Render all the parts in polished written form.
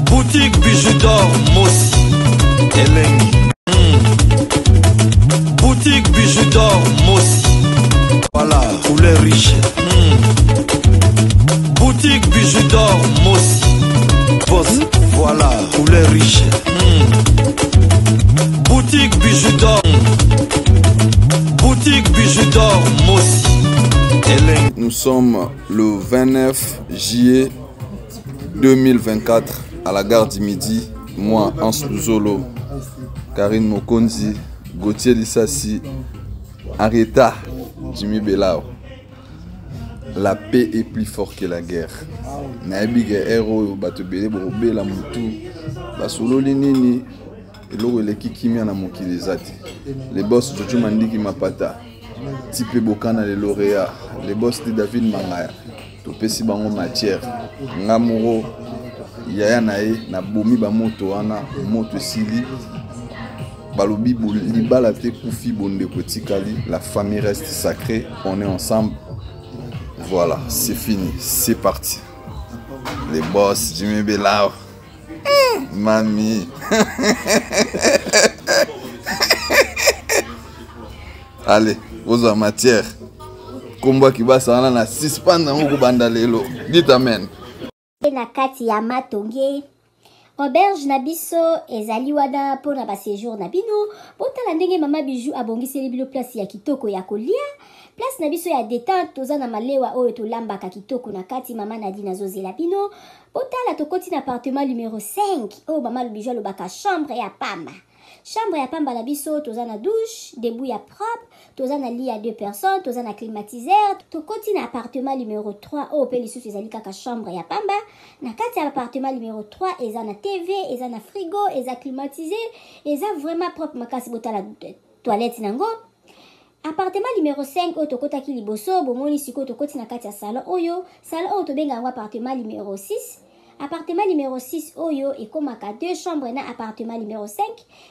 Boutique Bijou d'or Mossi Elengi mm. Boutique Bijou d'or Mossi Voilà, couleur riche mm. Boutique Bijou d'or Mossi Boss, voilà, couleur riche mm. Boutique Bijou d'or Boutique Bijou d'or Mossi Elengi Nous sommes le 29 juillet 2024 à la gare du Midi, moi, Hans Luzolo, Karine Mokonzi, Gauthier Lissassi, Henrietta, Jimmy Belao. La paix est plus forte que la guerre. nayebi ke ere oyo bato ebele bokobela motu basololi nini eloko eleki kimia na mokili eza te le boss jojo mandiki mapata tipe bokana le lauréat le boss de david mangaya topesi bango matière nga moko yaya na ye nabomi bamoto wana moto esili balobi libala te kufi bondeko etikali la famille reste sacrée on est ensemble voilà c'est fini c'est parti les boss jimmy belao mami allez ozwa matière nkombo ya kibasa wana na suspendre yango kobanda lelo dit amen na kati ya matonge auberge na biso ezali wana mpo na basejour na bino botala ndenge mama bijou abongiseli bino place ya kitoko ya kolia place na biso ya detente toza na malewa oyo tolambaka kitoko na kati mama nadine azozela bino botala tokoti na appartement numero 5 oyo mama bijou alobaka chambre ya pamba chambre ya pamba na biso toza na douche debout ya propre toza na lit ya deux personnes toza na climatiseur tokoti na appartement numero 3 oyo mpe lisusu ezali kaka chambre ya pamba na kati ya appartement numero 3 eza na tv eza na frigo eza climatisé eza vraiment propre makasi botala toilette nango appartement numero 5 oyo tokotaki liboso bomoni sikoyo tokoti na kati ya salon oyo salon oyo tobenga yango appartement numero 6 appartement numero 6 oyo ekomaka deux chambre na appartement numero 5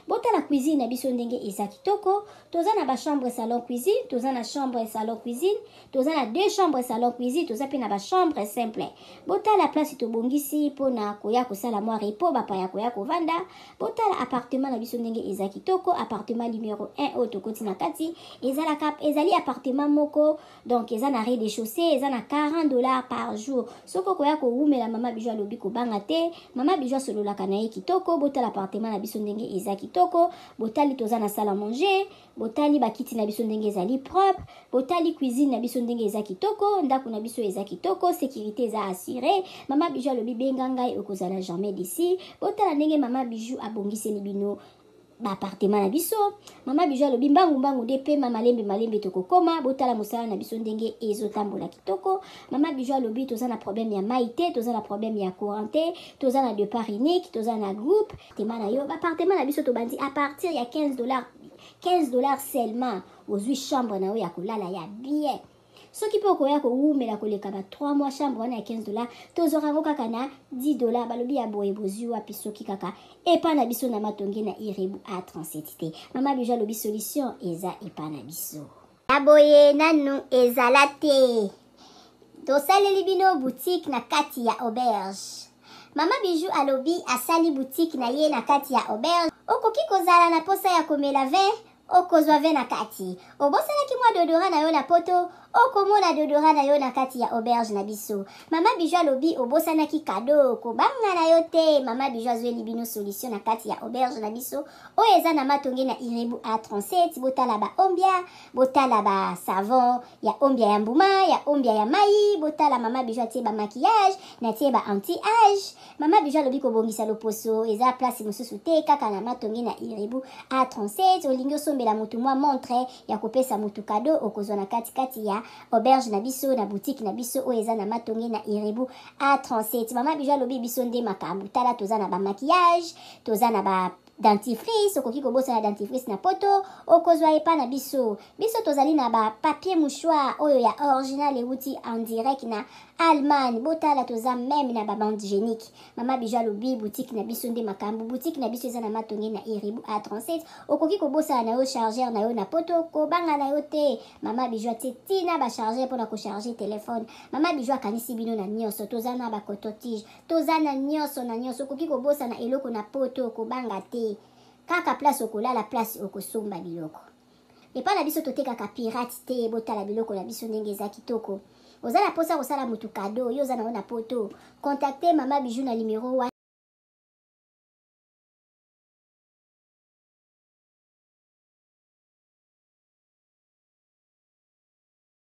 botala cuisine na biso ndenge eza kitoko toza na bachambre salon cuisine toza na chambre salon cuisine toza na deux chambre salon cuisine toza mpe na bachambre simple botala place tobongisi mpona koya kosala mwa repos bapaya koya kovanda botala appartement na biso ndenge eza kitoko appartement numero 1 oyo tokoti na kati ezalaka ezali appartement moko donc eza na rez de chaussée eza na 40 dollars par jour soki okoya kowumela mama bijo alobi kobanga te mama bijo asololaka na ye kitoko botala appartement na biso ndenge eza kitoko botali toza na salle à manger botali bakiti na biso ndenge ezali propre botali cuisine na biso ndenge eza kitoko ndako na biso eza kitoko sécurité eza assuré mama bijou alobi benga ngai okozala jamais d'ici botala ndenge mama bijou abongiseli bino baappartement na biso mama bijou alobi mbangu mbangu nde pema malembe malembe tokokoma botala mosala na biso ndenge ezotambola kitoko mama bijou alobi toza na problème ya mai te toza na problème ya courant te toza na départ unique toza na groupe tema na yo baappartement na biso tobandi à partir ya 15 dollars 15 dollars seulement ozwi chambre na yo ya kolala ya bien soki mpe okoya kowumela koleka ba 3 mois chambre wana ya 15 dollars tozwaka yango kaka na 10 dollars balobi ya boye bozwi wapi soki kaka epa na biso na matonge na irebu a37 te mama bijo alobi solution eza epa na biso ya boye nanu ezala te tosaleli bino boutique na kati ya auberge mama bijou alobi asali boutique na ye na kati ya auberge okoki kozala na posa ya komela vin okozwa vin na kati obosanaki mwa dodora na yo na poto okomona dodora na yo na kati ya auberge na biso mama bijou alobi obosanaki kado kobanga na yo te mama bijou azweli bino solution na kati ya auberge na biso oyo eza na matonge na irebu a37 botala baombia botala ba savon ya ombia ya mbuma ya ombia ya mai botala mama bijou atie ba maquillage na tie ba anti age mama bijou alobi kobongisa loposo eza place mosusu te kaka na matonge na iribu a37 olingi osombela motu mwa montre ya kopesa motu kado okozwa na katikati ya auberge na biso na boutique na biso oyo eza na matonge na iribu a37 mama bijou alobi biso nde makambo tala toza na ba maquillage toza na ba Dentifrice, okoki kobosana dentifrice na poto, okozwa epa na biso. Biso tozali na ba papier mouchoir oyo ya original ewuti en direct na Allemagne. Botala, toza meme na ba bande hygiénique. Mama Bijou alobi boutique na biso nde makambo. Boutique na biso eza na Matonge na Iribu A37. Okoki kobosana na yo chargeur na yo na poto, kobanga na yo te. Mama Bijou atie tina ba chargeur mpona kocharge telefone. Mama Bijou akanisi bino na nyonso. Toza na ba coton-tige, toza na nyonso na nyonso. Okoki kobosana eloko na poto, kobanga te. Kaka place okolala, place okosomba biloko. Epai na biso totekaka pirate te. Botala biloko na biso ndenge eza kitoko. Oza na mposa kosala motu cadeau, yo oza na yo na poto, contacte Mama Bijou na numero wana.